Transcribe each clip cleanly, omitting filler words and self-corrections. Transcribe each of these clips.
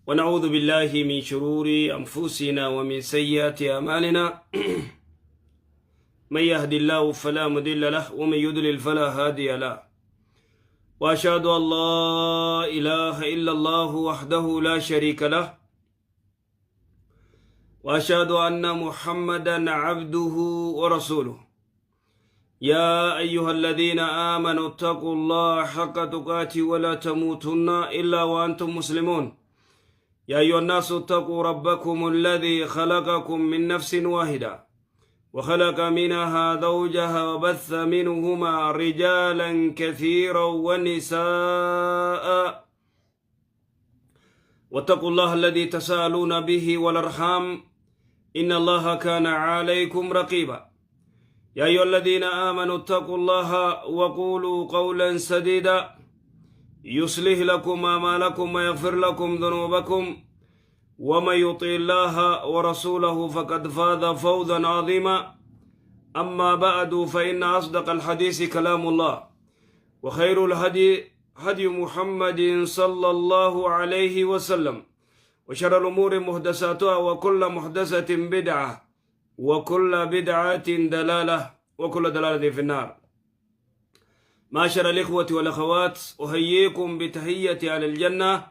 ونعوذ بالله من شرور أنفسنا ومن سيئات أعمالنا. من يهد الله فلا مضل له ومن يضلل فلا هادي له، وأشهد أن لا إله إلا الله وحده لا شريك له، وأشهد أن محمدا عبده ورسوله. يا أيها الذين آمنوا اتقوا الله حق تقاته ولا تموتن إلا وأنتم مسلمون. يا أيها الناس اتقوا ربكم الذي خلقكم من نفس واحدة وخلق منها زوجها وبث منهما رجالا كثيرا ونساء، واتقوا الله الذي تساءلون به والأرحام إن الله كان عليكم رقيبا. يا أيها الذين آمنوا اتقوا الله وقولوا قولا سديدا يصلح لكم أعمالكم ويغفر لكم ذنوبكم، ومن يطع الله ورسوله فقد فاز فوزا عظيما. أما بعد، فإن أصدق الحديث كلام الله، وخير الهدي هدي محمد صلى الله عليه وسلم، وشر الأمور محدثاتها، وكل محدثة بدعة، وكل بدعة دلالة، وكل دلالة في النار. معشر الإخوة والأخوات، أحييكم بتحية أهل الجنة،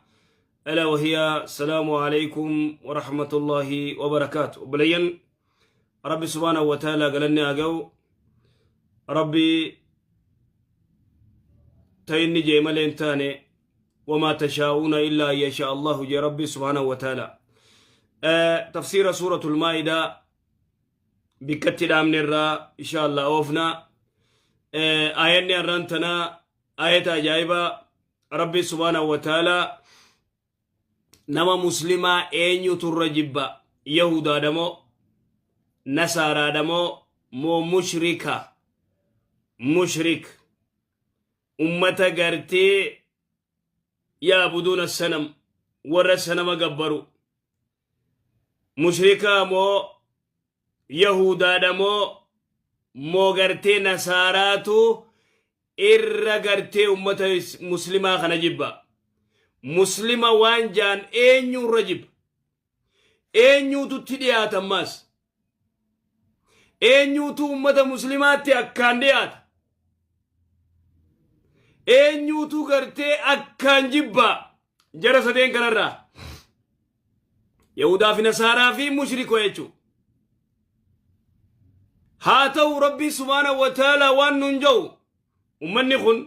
ألا وهي السلام عليكم ورحمة الله وبركاته. Obboleeyyan، Rabbi سبحانه وتعالى galanni haa ga'u. Rabbi ta inni jee malee hin taane. وما تشاءون إلا أن يشاء الله jee Rabbi سبحانه وتعالى. تفسير سورة المائدة bikkatti dhaamne irraa إن شاء الله oofna. Aayanni arraan tanaa aayata ajaa'ibaa. Rabbi سبحانه وتعالى nama muslimaa eenyutu irra jibba? Yahudaadha moo, nasaaraadha moo mushrika? Mushrik ummata gartee يعبدون الصنم, warra sanama gabbaru. Mushrikaa moo, yahudaadha moo gartee nasaaraatu irra gartee ummata muslimaa kana jibba? Muslima waan jaan eenyu irra jibba? Eenyuututti dhiyaata? Ammaas eenyuutu ummata muslimaatti akkaan dhiyaata? Eenyuutu gartee akkaan jibba jara sadeen kanarraa? Yahudaa fi nasaaraa fi mushriko jechuu haa ta'u. Rabbii سبحانه وتعالى waan nun jedhu, ummanni kun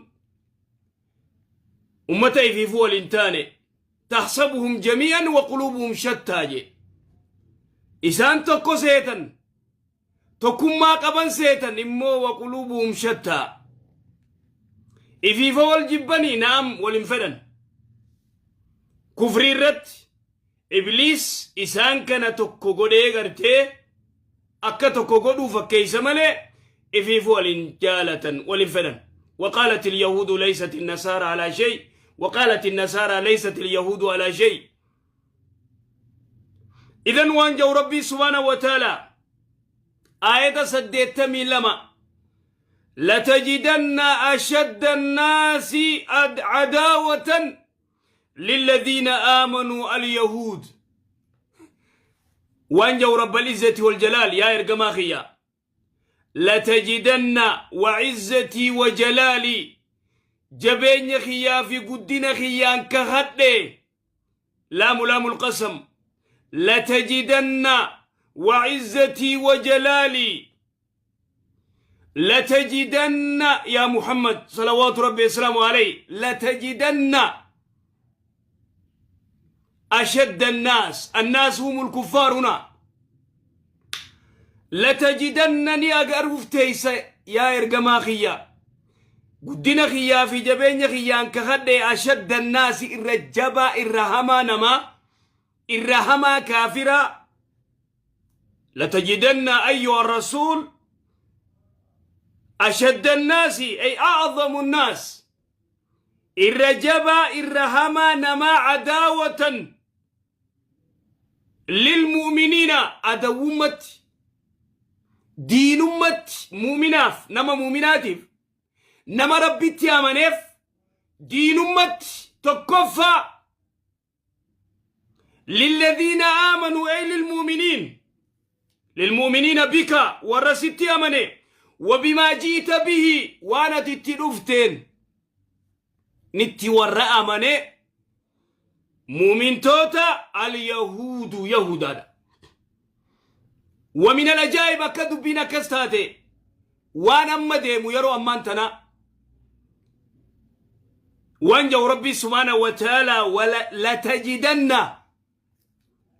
ummata ifiifuu waliin taane. تحسبهم جميعا وقلوبهم شتى je. Isaan tokko seetan, tokkummaa qaban seetan, immoo وقلوبهم شتى, ifiifa wal jibbanii naam walin fedhan. Kufrii irratti Ibliis isaan kana tokko godhee gartee akka tokko godhuu fakkeeysa malee ifiifu walin jaalatan, walin fedhan. وقالت اليهود ليست النصارى على شيء وقالت النصارى ليست اليهود على شيء. إذن waan jau Rabbii سبحانه وتعالى آية 82: لتجدن أشد الناس عداوة للذين آمنوا اليهود. Waan jau رب العزة والجلال: yaa ergamaa kiyya, لتجدن, وعزتي وجلالي, jabeenya kiyyaa fi guddina kiyyaan kakadhe, لام لام القسم, لتجدن, وعزتي وجلالي, لتجدن يا محمد صلوات ربي وسلامه عليه, لتجدن أشد الناس, الناس هم الكفار هنا, لتجدن, ni agaruuf teeysa, yaa ergamaa kiyya, guddina kiyyaa fi jabeenya kiyyaan kakadhe, أشد الناس, irra jabaa, irra hamaa namaa, irra hamaa kaafiraa, لتجدن أيها الرسول أشد الناس أي أعظم الناس, irra jabaa, irra hamaa namaa, عداوة للمؤمنين, adawwummatti, diinummatti, muuminaaf, nama muuminaatiif, nama Rabbitti amaneef diinummatti tokkoffaa. Lilladhiina aamanuu, ay lilmu'miniin, lilmu'miniina bika, warra sitti amane, wabimaa ji'ita bihi, waan ati itti dhufteen nitti warra amane, mu'mintoota, alyahuudu, yahudaadha. Wa min alajaa'ib, akka dubbiin akkas taate, waan amma deemu yeroo ammaan tana waan jahu Rabbii subhaanahu wa ta'ala: wala latajidanna,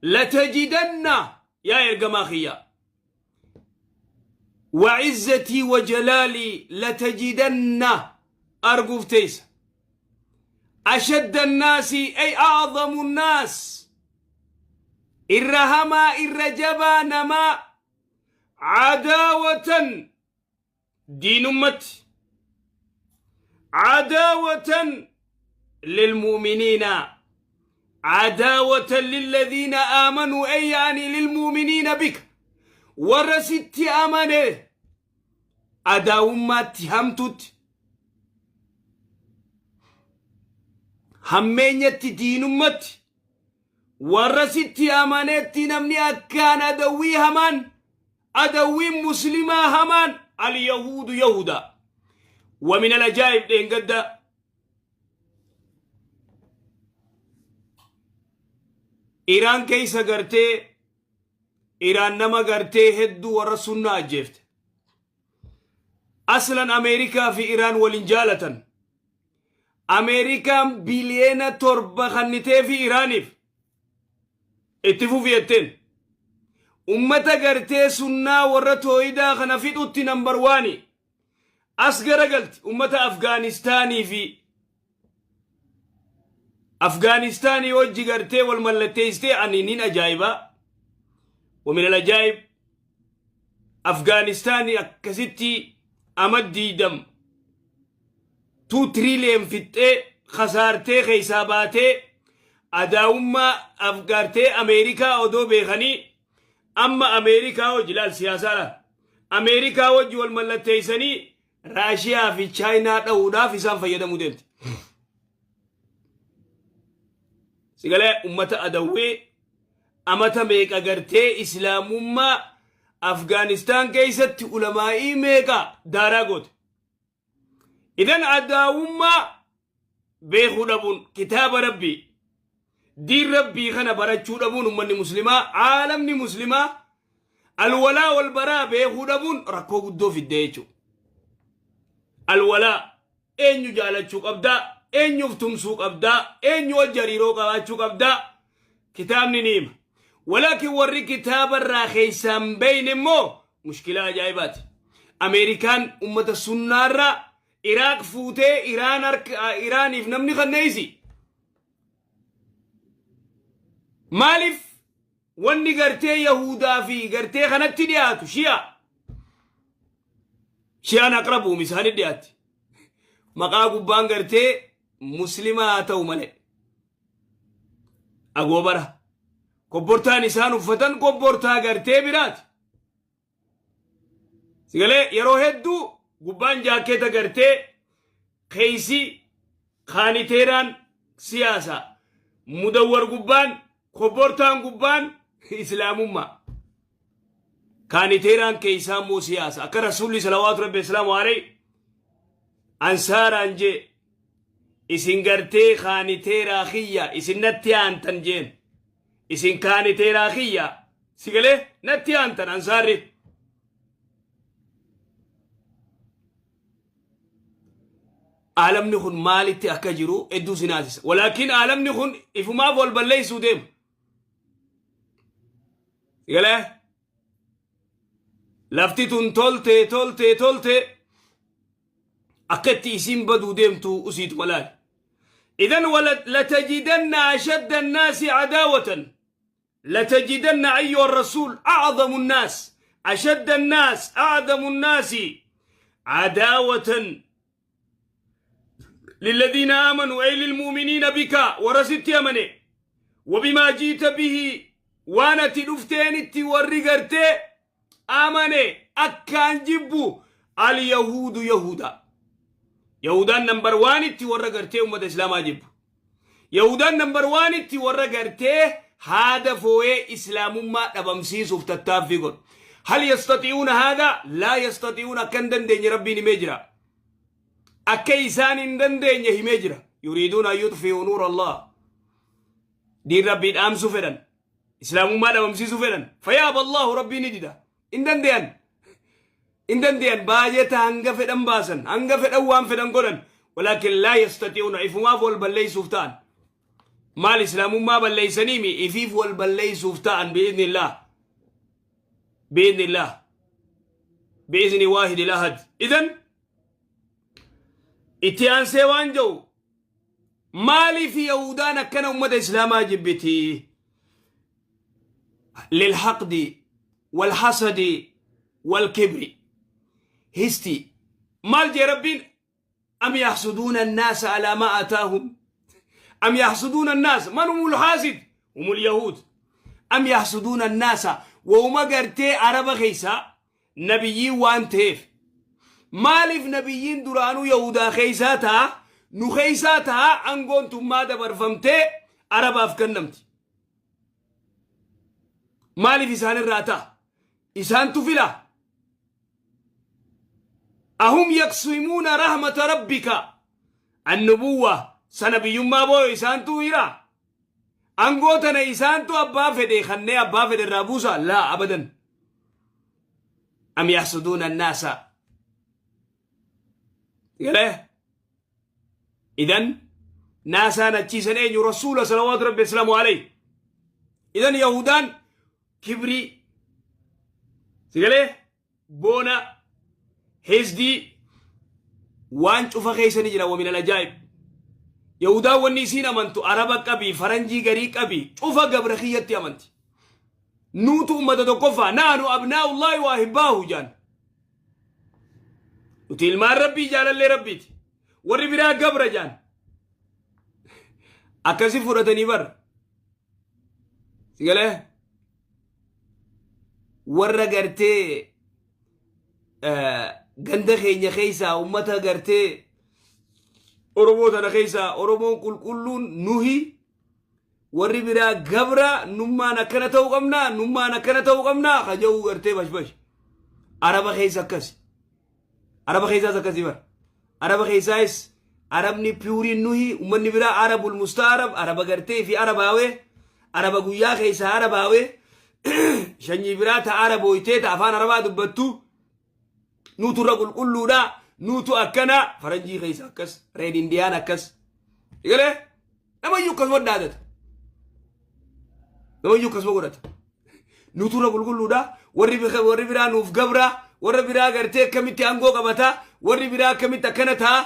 latajidanna, yaa ergamaa kiyya, وعزتي وجلالي لتجدن، arguuf teeysa، أشد الناس أي أعظم الناس، irra hamaa, irra jabaa namaa، عداوة، diinummatti، عداوة للمؤمنين، عداوة للذين آمنوا، أي يعني للمؤمنين بك، warra sitti amane adaawummaatti hamtutti, hammeenyatti, diinummatti, warra sitti amanetti namni akkaan adawwii hamaan, adawwiin muslimaa hamaan, alyahuudu, yahuda. ومن الأجائب, dheengadda Iraan keessa gartee Iraan nama gartee hedduu warra sunnaa ajjeefte. Aslan Ameerikaa fi Iraan waliin jaalatan. Ameerikaan biliyeena 7 kannitee fi Iraaniif itti fufi jetteen. Ummata gartee sunnaa warra tooyidaa kana fixutti number one. As garagalti, ummata Afgaanistaanii fi Afgaanistaanii wajji gartee wal mallatteessitee. Ani nin ajaa'ibaa. ومن الأجائب, Afgaanistaanii akkasitti ama diidam 2 trillion fixxee kasaartee keessaa baatee, adaawummaa afgaartee Ameerikaa odoo beekanii, amma Ameerikaa wajji, laal siyaasaadhaan, Ameerikaa wajji wal mallatteessanii Raashiyaa fi Chaayinaa dha'uudhaaf isaan fayyadamuu deemti. Sigalee ummata adawwee amata meeqa gartee islaamummaa Afgaanistaan keessatti ulamaa'ii meeqa daaraa goote. Idan adaawummaa beekuu dhabuun, kitaaba Rabbii, diin Rabbii kana barachuu dhabuun, ummanni muslimaa, caalamni muslimaa alwalaa wal baraa beekuu dhabuun rakkoo guddoo fidde jechuudha. Alwalaa, eenyu jaalachuu qabdaa, eenyuuf tumsuu qabdaa, eenyu wajji hariiroo qabaachuu qabdaa, kitaabni ni hima. Walaakin warri kitaaba irraa keessaan beeyne immoo mushkilaa ajaa'ibaati. Ameerikaan ummata sunnaarraa Iraaq fuutee Iraan harka Iraaniif namni kanneessi. Maaliif wanni gartee Yahudaa fi gartee kanatti dhiyaatu Shi'a? Shi'aan aqrabuum isaanii dhiyaatti. Maqaa gubbaan gartee muslimaa haa ta'u malee. Agoobara. Kobbortaan isaan uffatan kobbortaa gartee biraati. Sigalee yeroo hedduu gubbaan jaakkeeta gartee keeysi kaaniteeraan siyaasa, mudawwar gubbaan, kobbortaan gubbaan islaamummaa, kaaniteeraan keeysaa immoo siyaasa. Akka Rasuulli salawaatu rabbi islaamu alayhi ansaaraan jee, isin gartee kaaniteeraa kiyya, isin natti aantan jeen, isin kaaniteeraa kiyya, sigalee natti aantan ansaarri. Aalamni kun maalitti akka jiru hedduu sinaasisa. Walaakin aalamni kun ifumaaf wal balleessuu deema. Sigalee lafti tun toltee toltee toltee akka itti isiin baduu deemtu usiituma laali. إذن لتجدن أشد الناس عداوة، لتجدن أيها الرسول أعظم الناس، أشد الناس، أعظم الناس عداوة للذين آمنوا، أي للمؤمنين بك، warra sitti amane، وبما جئت به، waan ati dhufteenitti warri gartee amane akkaan jibbu اليهود, yahuda. Yahudaan number oneitti warra gartee ummata islaamaa jibbu. Yahudaan number oneitti warra gartee haada fooyee islaamummaa dhabamsiisuuf tattaaffii godhu. Hal yastati'uuna haada laa yastati'uuna akka hin dandeenye Rabbiin himee jira. Akka isaan hin dandeenye himee jira. Yuriiduuna an yuxfi'uu nuura Allah. Diin Rabbii dhaamsuu fedhan. Islaamummaa dhabamsiisuu fedhan. Fayaaba Allahu Rabbii ni dida. Hin dandeeyan. Hin dandeeyan baajata hanga fedhan baasan hanga fedhan waan fedhan godhan. Walaakin laa yastati'uuna ifumaaf wal balleessuuf ta'an. Maal islaamummaa balleessaniimi ifiif wal balleessuuf ta'an bi'iznillah. Bi'iznillah. Bi'izni waahidil ahad. Idan itti aansee waan jiru maaliif Yahudaan akkana ummata islaamaa jibbiti? Lilhaqdi walhasadi walkibri. Histi maal jee Rabbiin? Am yaxsuduuna annaasa alaa maa aataahum? Am yaxsuduuna annaasa? Man humul haasid? Humul yahuud. Am yaxsuduuna annaasa wahuma gartee araba keessaa nabiyyiin waan ta'eef. Maaliif nabiyyiin duraanuu Yahudaa keessaa ta'a, nu keessaa ta'a angoon tummaa dabarfamtee Arabaaf kennamti? Maaliif isaan irraa ta'a? Isaantu fila. Ahum yaqsimuuna rahmata rabbika annubuwwa sana biyyummaa booyo isaantu hira. Angoo tana isaantu abbaa fedhe kannee abbaa fedhe irraa buusa laa abadan. Am yahsuduuna annaasa. Galee? Idan naasaan achiisan eenyu rasuula salawaatu rabbi islaamu alayhi. Idan Yahudaan kibrii sigalee boona hesdii waan cufa keessa ni jira wamin alajaa'ib. Yahudaan wanni isiin amantu araba qabii faranjii garii qabii cufa gabra kiyyatti amanti. Nuutu ummata tokkoffaa naanu abnaa'ullaahi waa hibbaahu jaan. Nuti ilmaan rabbii jaalallee rabbiiti. Warri biraa gabra jaan. Akkasi fudhatanii bar. Sigalee warra gartee ganda keenya keessaa ummata gartee Oromoo tana keessaa Oromoon qulqulluun nuhi warri biraa gabra nummaan akkana ta'uu qabna nummaan akkana ta'uu qabna kaja'uu gartee bashbash araba keessa akkasi araba keessaas akkasi bar araba keessaayis arabni piyuuriin nuhi ummanni biraa arabul mustaarab araba gartee fi arabaawee araba guyyaa keessaa arabaawee shanyii biraa ta arabooytee ta afaan arabaa dubbattu nuutu irra qulqulluudha nuutu akkana faranjii keessa akkas reed indiyaan akkas egalee namayyuu akkasuma dhaadata namayyuu akkasuma godhata nuutu irra qulqulluudha warri warri biraa nuuf gabra warra biraa gartee akkamitti aangoo qabata warri biraa akkamitti akkana ta'a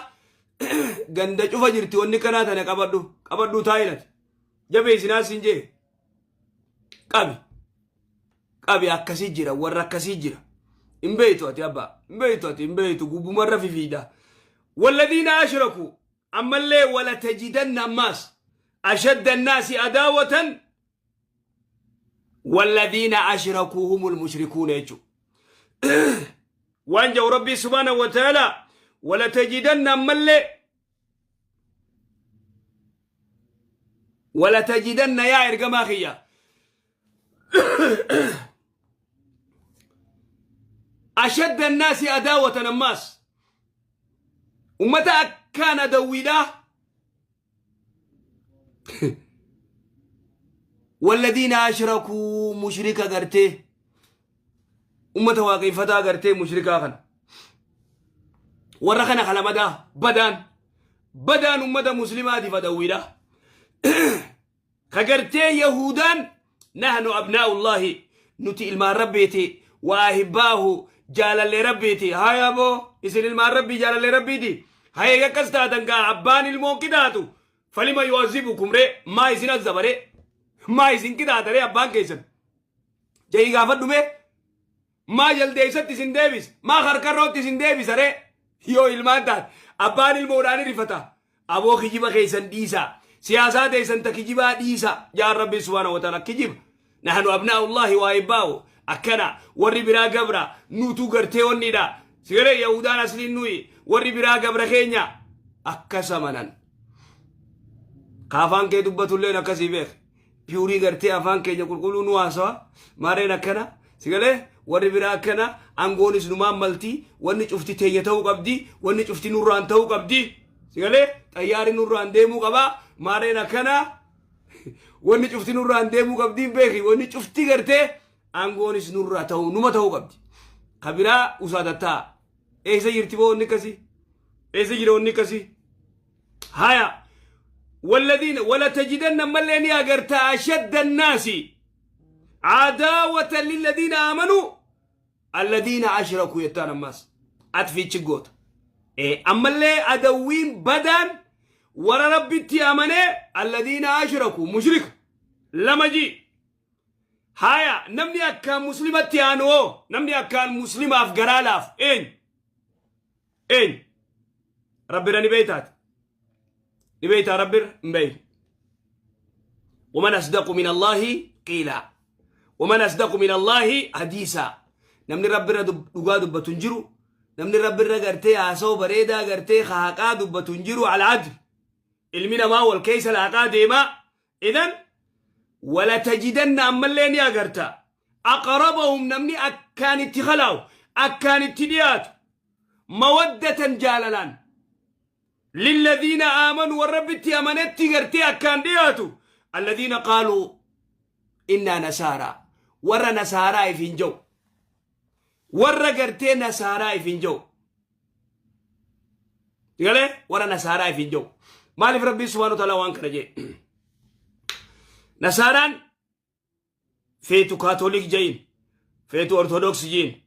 ganda cufa jirti wanni kanaa tana qabadhu qabadhu taa'inati jabeessinaa siin jee qabi qabi akkasii jira warra akkasii jira hin beeytu ati abbaa hin beeytu ati hin beeytu gubbumarra fifiida walladiina ashraku ammallee wala tajidanna ammaas ashadda annaasi adaawatan walladiina ashrakuu humul mushrikuuna jechu waan jedhu rabbii subhaanahu wa ta'ala wala tajidanna ammallee walatajidanna yaa ergamaa kiyya ashadda annaasi adaawatan ammaas ummata akkaan adawwiidha walladiina ashrakuu mushrika gartee ummata waaqeffataa gartee mushrikaa kana warra kana kalamadaa badaan badaan ummata muslimaatiif adawwiidha ka gartee yahudaan nahnu abnaa'ullaahi nuti ilmaan rabbiiti wa ahibbaahu jaalallee rabbiiti haya boo isin ilmaan rabbii jaalallee rabbiiti haya akkas taatan gaa abbaan ilmoon qixaatu falima yu'azibukum ree maa isin azzaba ree maa isin qixaata ree abbaan keessan Ja'ii gaafadhu mee. Maa jaldeessatti isin deebisa? Maa karkarrootti isin deebisa ree? Yoo ilmaan taate abbaan ilmoodhaan rifata. Aboo kijiba keessan dhiisaa. Siyaasaa teessan ta kijibaa dhiisaa. Jaan Rabbiin subhaanahu wa ta'ala kijiba. Nahnu abnaa'ullahi wa ahibbaahu. Akkana warri biraa gabra nutu gartee onnidha. Sigalee Yahudaan asliin nuyi warri biraa gabra keenya akkas amanan. Kaafaan kee dubbatulleen akkasii beek. Pure gartee afaan keenya qulqulluu nu haasawa. Maareen akkana sigalee warri biraa akkana, aangoonis numaan malti, wanni cufti teenya ta'uu qabdi, wanni cufti nurraan ta'uu qabdi, sigalee xayyaarri nurraan deemuu qaba, maareen akkana, wanni cufti nurraan deemuu qabdi beeki, wanni cufti gartee aangoonis nurraa ta'uu numa ta'uu qabdi. Kabiraa usaadataa eessa jirti boo? Wanni akkasii eessa jira? Wanni akkasii haya. والذين ولتجدن ملين أجرت أشد الناس عداوة للذين آمنوا الذين أشركوا يتان الناس أتفي تشقوت إيه. أما اللي أدوين بدن ورا ربي أمني الذين أشركوا مشرك لما جي هايا نمني أكان مسلمة تيانو، نمني أكان مسلمة أفقرالاف إين إين ربي راني بيتات نبيتا ربي مبين. ومن أصدق من الله قيلا ومن أصدق من الله حديثا. Namni rabbi irra dhugaa dubbatu hin jiru. Namni rabbi irra gartee haasa'u bareedaa gartee haqaa dubbatu hin jiru. العدل ilmi namaa wal keessa laaqaa deemaa. إذن ولتجدن ammallee ni agarta أقربهم namni akkaan itti khalaa'u, akkaan itti dhiyaatu, مودة jaalalaan للذين آمنوا والرب أمنت غرتي أكان دياتو الذين قالوا إنا نصارى، ور نصارى في جو، ور غرتي نصارى في جو قال ور نصارى في جو. مالف ربي سبحانه وتعالى وان كرجي نصاران feetu Kaatolik jayin, feetu Ortodoks jiin,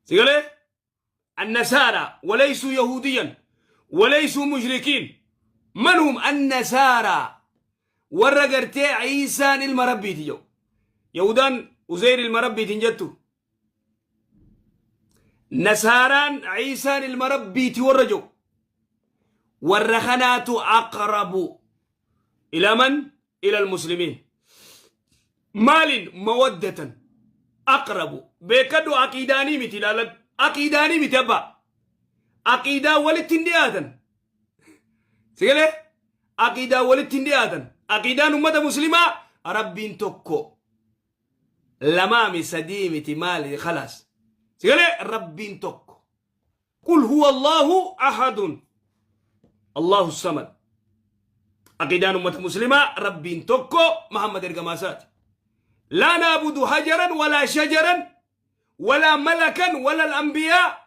sigalee النصارى وليسوا يهوديا وليسوا مشركين. من هم النصارى؟ Warra gartee Ciisaan ilma rabbiiti jedhu. Yahudaan Uzeyr ilma rabbiitiin jettu. Nasaaraan Ciisaan ilma rabbiiti warra jedhu. Warra kanaatu أقرب إلى من؟ إلى المسلمين. Maalin مودة أقرب beekadhu. Aqiidaanii miti, ilaalan, aqiidaanii miti abbaa, aqiidaa walitti hin dhiyaatan, sigalee aqiidaa walitti hin dhiyaatan. Aqiidaan ummata muslimaa rabbiin tokko, lamaami sadii miti. Maali خلاص, sigalee rabbiin tokko. قل هو الله أحد الله الصمد. Aqiidaan ummata muslimaa rabbiin tokko, Muhammad ergamaa isaati. لا نعبد حجرا ولا شجرا ولا ملكا ولا الأنبياء.